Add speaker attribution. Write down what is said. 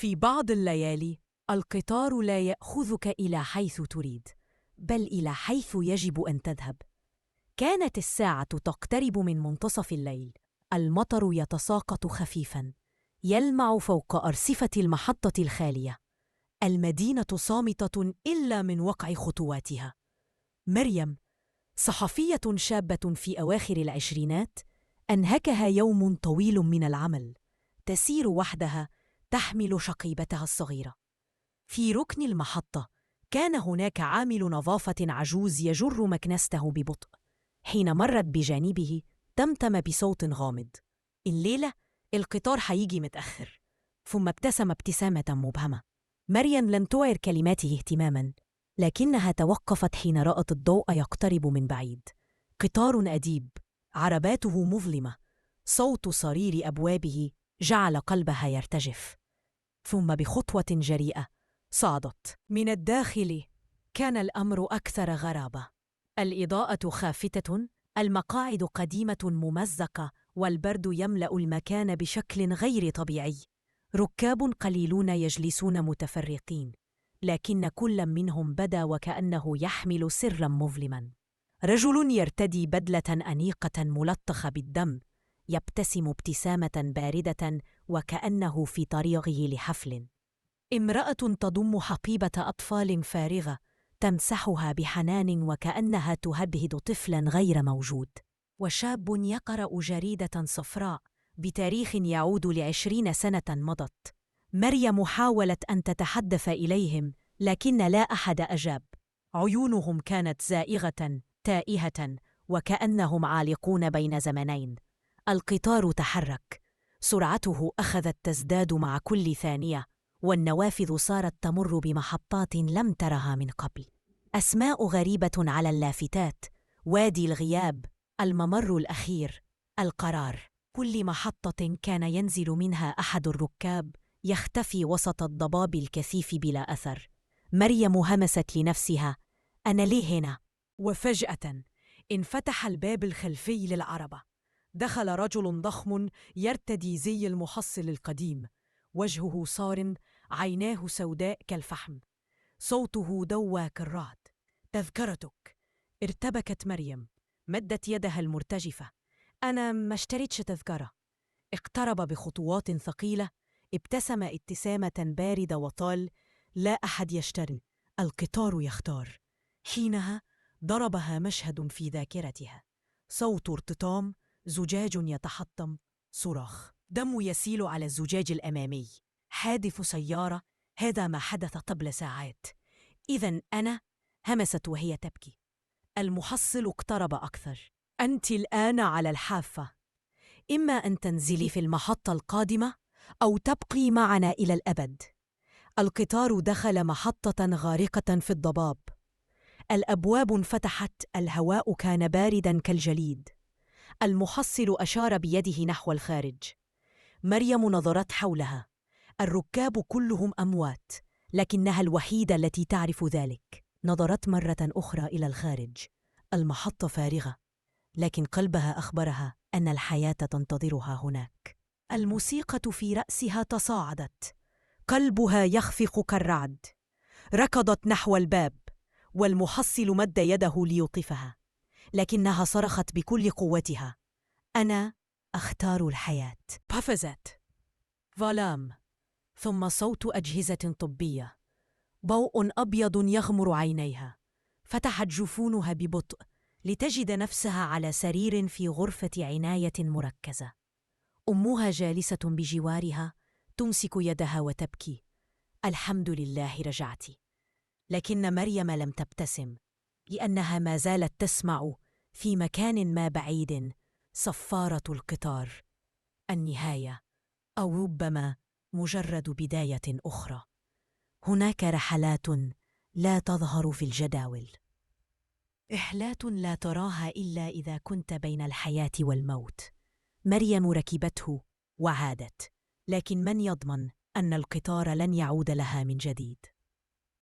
Speaker 1: في بعض الليالي القطار لا يأخذك إلى حيث تريد، بل إلى حيث يجب أن تذهب. كانت الساعة تقترب من منتصف الليل، المطر يتساقط خفيفاً، يلمع فوق أرصفة المحطة الخالية. المدينة صامتة إلا من وقع خطواتها. مريم، صحفية شابة في أواخر العشرينات، أنهكها يوم طويل من العمل، تسير وحدها تحمل شقيبتها الصغيرة. في ركن المحطة كان هناك عامل نظافة عجوز يجر مكنسته ببطء. حين مرت بجانبه تمتم بصوت غامض: الليلة القطار حيجي متأخر. ثم ابتسم ابتسامة مبهمة. مريم لم تعر كلماته اهتماماً، لكنها توقفت حين رأت الضوء يقترب من بعيد. قطار أديب، عرباته مظلمة، صوت صرير أبوابه جعل قلبها يرتجف. ثم بخطوة جريئة صعدت. من الداخل كان الأمر أكثر غرابة. الإضاءة خافتة، المقاعد قديمة ممزقة، والبرد يملأ المكان بشكل غير طبيعي. ركاب قليلون يجلسون متفرقين، لكن كل منهم بدا وكأنه يحمل سراً مظلماً. رجل يرتدي بدلة أنيقة ملطخة بالدم يبتسم ابتسامة باردة وكأنه في طريقه لحفل. امرأة تضم حقيبة أطفال فارغة تمسحها بحنان وكأنها تهدهد طفلاً غير موجود. وشاب يقرأ جريدة صفراء بتاريخ يعود ل20 سنة مضت. مريم حاولت أن تتحدث إليهم، لكن لا أحد أجاب. عيونهم كانت زائغة تائهة وكأنهم عالقون بين زمنين. القطار تحرك، سرعته أخذت تزداد مع كل ثانية، والنوافذ صارت تمر بمحطات لم ترها من قبل. أسماء غريبة على اللافتات: وادي الغياب، الممر الأخير، القرار. كل محطة كان ينزل منها أحد الركاب يختفي وسط الضباب الكثيف بلا أثر. مريم همست لنفسها: أنا ليه هنا؟ وفجأة انفتح الباب الخلفي للعربة. دخل رجل ضخم يرتدي زي المحصل القديم، وجهه صارم، عيناه سوداء كالفحم، صوته دوى كالرعد: تذكرتك. ارتبكت مريم، مدت يدها المرتجفة: أنا ما اشتريتش تذكرة. اقترب بخطوات ثقيلة، ابتسم ابتسامة باردة وقال: لا أحد يشتري، القطار يختار. حينها ضربها مشهد في ذاكرتها: صوت ارتطام، زجاج يتحطم، صراخ، دم يسيل على الزجاج الأمامي. حادث سيارة، هذا ما حدث قبل ساعات. إذن أنا؟ همست وهي تبكي. المحصل اقترب أكثر: أنت الآن على الحافة، إما أن تنزلي في المحطة القادمة أو تبقي معنا إلى الأبد. القطار دخل محطة غارقة في الضباب. الأبواب انفتحت، الهواء كان بارداً كالجليد. المحصل أشار بيده نحو الخارج. مريم نظرت حولها. الركاب كلهم أموات، لكنها الوحيدة التي تعرف ذلك. نظرت مرة أخرى إلى الخارج. المحطة فارغة، لكن قلبها أخبرها أن الحياة تنتظرها هناك. الموسيقى في رأسها تصاعدت، قلبها يخفق كالرعد. ركضت نحو الباب، والمحصل مد يده ليوقفها، لكنها صرخت بكل قوتها: أنا أختار الحياة. قفزت. ظلام، ثم صوت أجهزة طبية، ضوء أبيض يغمر عينيها. فتحت جفونها ببطء لتجد نفسها على سرير في غرفة عناية مركزة. أمها جالسة بجوارها تمسك يدها وتبكي: الحمد لله رجعت. لكن مريم لم تبتسم، لأنها ما زالت تسمع في مكان ما بعيد صفارة القطار. النهاية، أو ربما مجرد بداية أخرى. هناك رحلات لا تظهر في الجداول، رحلات لا تراها إلا إذا كنت بين الحياة والموت. مريم ركبته وعادت، لكن من يضمن أن القطار لن يعود لها من جديد؟